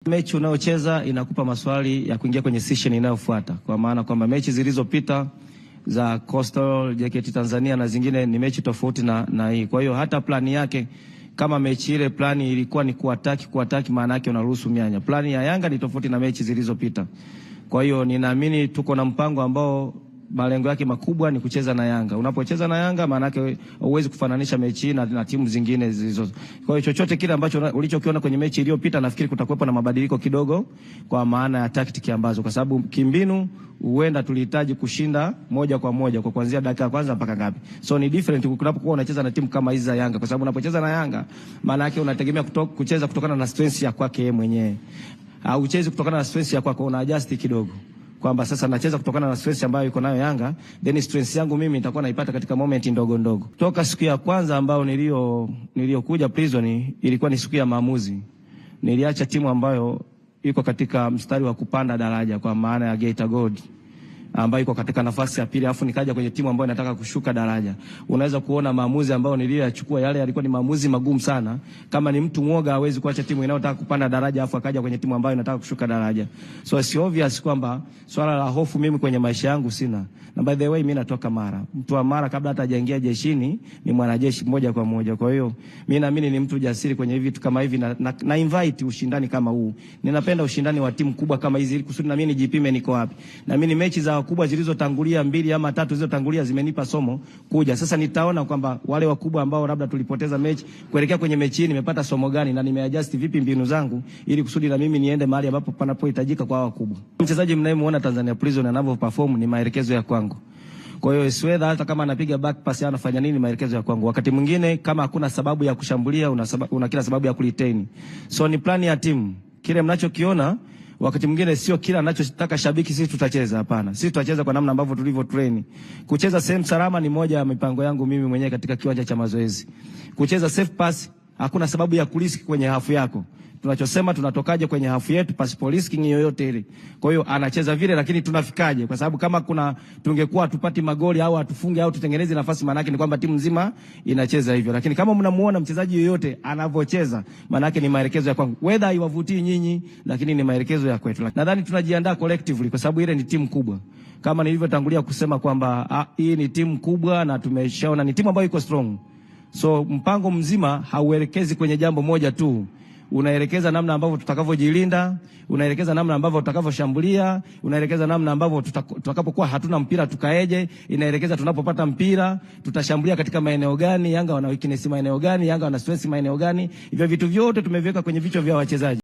Mechi unayocheza inakupa maswali ya kuingia kwenye session inayofuata, kwa maana kwamba mechi zilizopita za Coastal, JKT Tanzania na zingine ni mechi tofauti na hii. Kwa hiyo hata plani yake kama mechi ile plani ilikuwa ni kuattack kuattack, maana yake unaruhusu mianya. Plani ya Yanga ni tofauti na mechi zilizopita. Kwa hiyo ninaamini tuko na mpango ambao malengo yake makubwa ni kucheza na Yanga. Unapocheza na Yanga, maana yake huwezi kufananisha mechi hii na timu zingine zilizo. Kwa hiyo chochote kile ambacho ulichokiona kwenye mechi iliyopita, nafikiri kutakuwepo na mabadiliko kidogo, kwa maana ya tactic ambazo, kwa sababu kimbinu huenda tulihitaji kushinda moja kwa moja kwa kuanzia dakika ya kwanza mpaka ngapi. So ni different unapokuwa unacheza na timu kama hizi za Yanga, kwa sababu unapocheza na Yanga maana yake unategemea kucheza kutokana na strength ya kwake yeye mwenyewe. Hauchezi kutokana na strength ya kwako, una adjust kidogo kwamba sasa nacheza kutokana na strength ambayo iko nayo Yanga, then strength yangu mimi nitakuwa naipata katika moment ndogo ndogo. Toka siku ya kwanza ambayo niliokuja Prison ilikuwa ni siku ya maamuzi. Niliacha timu ambayo iko katika mstari wa kupanda daraja kwa maana ya Geita Gold ambayo iko katika nafasi ya pili, afu nikaja kwenye timu ambayo inataka kushuka daraja. Unaweza kuona maamuzi ambayo niliyoyachukua yale yalikuwa ni maamuzi magumu sana. Kama ni mtu mwoga hawezi kuacha timu inayotaka kupanda daraja afu akaja kwenye timu ambayo inataka kushuka daraja. So it's obvious kwamba swala la hofu mimi kwenye maisha yangu sina. Na by the way mimi natoka Mara. Mtu wa Mara kabla hata hajaingia jeshini ni mwanajeshi moja kwa moja. Kwa hiyo mimi naamini ni mtu jasiri kwenye hivi vitu kama hivi na invite ushindani kama huu. Ninapenda ushindani wa timu kubwa kama hizi ili kusudi na mimi nijipime niko wapi. Na mimi mechi za wakubwa zilizotangulia mbili ama tatu zilizotangulia zimenipa somo kuja. Sasa nitaona kwamba wale wakubwa ambao labda tulipoteza mechi kuelekea kwenye mechi hii nimepata somo gani na nimeadjust vipi mbinu zangu ili kusudi na mimi niende mahali ambapo panapohitajika kwa wakubwa. Mchezaji mnayemuona Tanzania Prison anavyo perform ni maelekezo ya kwangu. Kwa hiyo Swedha hata kama anapiga back pass anafanya nini, maelekezo ya kwangu. Wakati mwingine kama hakuna sababu ya kushambulia, una kila sababu ya kuretain. So ni plani ya timu. Kile mnachokiona wakati mwingine sio kila anachotaka shabiki sisi tutacheza. Hapana, sisi tutacheza kwa namna ambavyo tulivyo train. Kucheza sehemu salama ni moja ya mipango yangu mimi mwenyewe katika kiwanja cha mazoezi. Kucheza safe pass, hakuna sababu ya kurisk kwenye hafu yako. Tunachosema tunatokaje kwenye hafu yetu pasipo risking yoyote ile. Kwa hiyo anacheza vile, lakini tunafikaje? Kwa sababu kama kuna tungekuwa tupati magoli au atufunge au tutengeneze nafasi, maana yake ni kwamba timu nzima inacheza hivyo. Lakini kama mnamuona mchezaji yoyote anavyocheza, maana yake ni maelekezo ya kwangu, whether haiwavutii nyinyi, lakini ni maelekezo ya kwetu. Nadhani tunajiandaa collectively kwa sababu ile ni timu kubwa kama nilivyotangulia kusema kwamba hii ni timu kubwa na tumeshaona ni timu ambayo iko strong. So mpango mzima hauelekezi kwenye jambo moja tu, unaelekeza namna ambavyo tutakavyojilinda, unaelekeza namna ambavyo tutakavyoshambulia, unaelekeza namna ambavyo tutakapokuwa hatuna mpira tukaeje, inaelekeza tunapopata mpira tutashambulia katika maeneo gani, Yanga wana weakness maeneo gani, Yanga wana stress maeneo gani. Hivyo vitu vyote tumeviweka kwenye vichwa vya wachezaji.